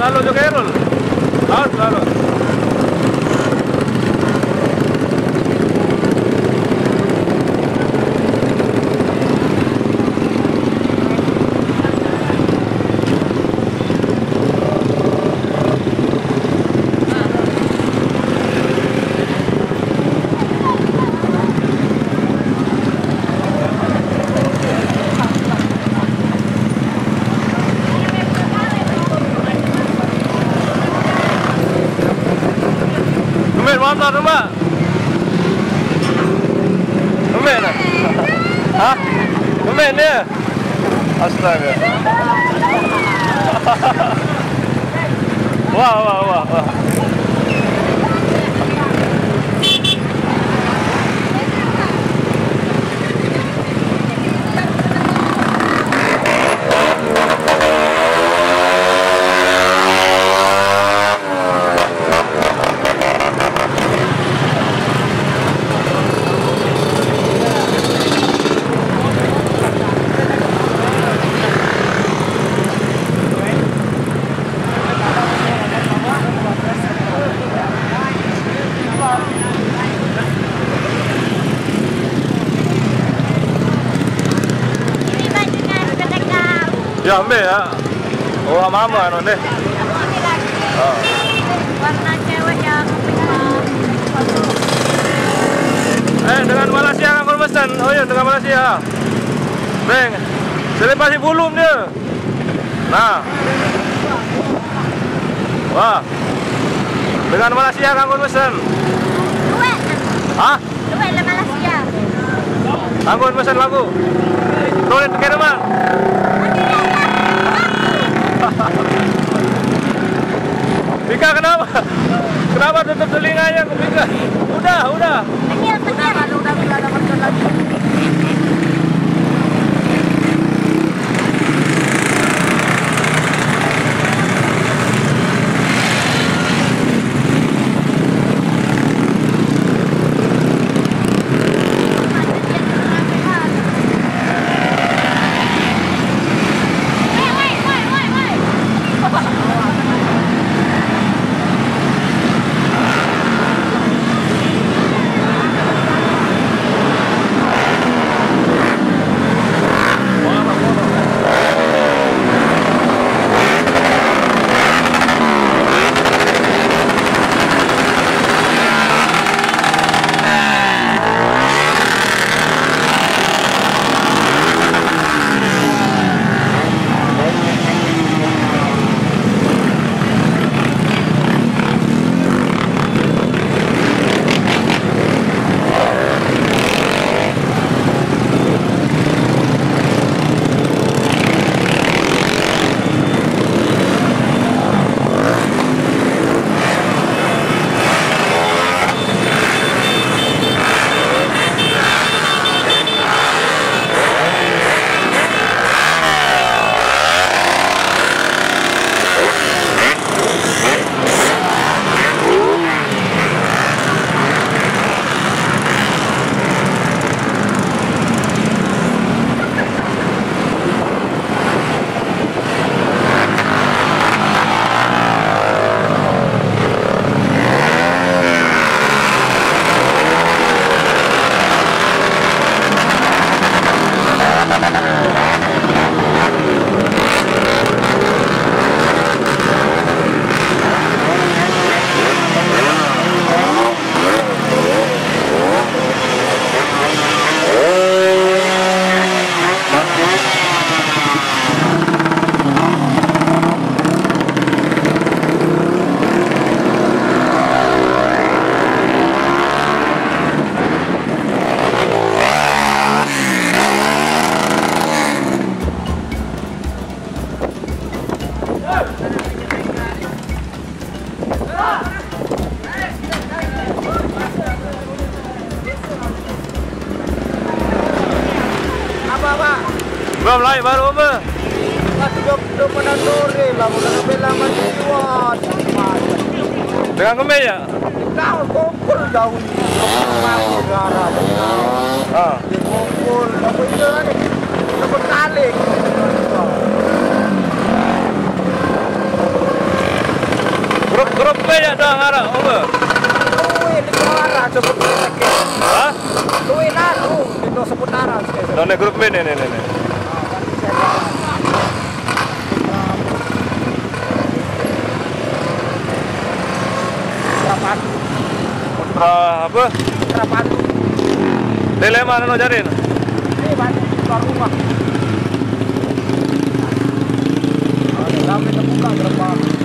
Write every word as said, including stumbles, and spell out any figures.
Halo, Jo Khairul. Halo, halo. Tumben motor tu, Mbak. Tumben ah. Hah? Tumben dia. Astaga. Wah, wah, wah, wah. Ini bajunya sudah dekat. Ya, ambil ya. Oh, sama-sama anu deh. Ini lagi. Oh. Warna cewek yang Eh, dengan Malaysia kan kalau mesen. Oh iya, dengan Malaysia. Beng. Selepas si bulum dia. Nah. Wah. Dengan Malaysia kan kalau mesen. Duit. Hah? Duit le Malaysia. Anggun pesan lagu. Tulis ke rumah. Pika, kenapa? Kenapa tutup telinganya ke Pika? Udah, udah. Kecil, kecil. Udah, udah, udah, udah, udah, udah. Apa, Pak? Belum, naik baru, apa? Pas jok, jok pada sore lah, udah sampai lama jiwa. Dengan kembali ya? Tahu, kumpul jauh. Masih gara. Ah. Dia kumpul, apa itu tadi? Dapat kali. Grup, grup B ya dah ngarang apa? Luwe di suara sebut lagi. Hah? Luwe lalu di seputaran. Done grup B nih, nih, nih, nih. Berapa? Putra apa? Berapa? Dilema nano jarin. Ini banyak di luar rumah. Ada sampai terbuka berapa?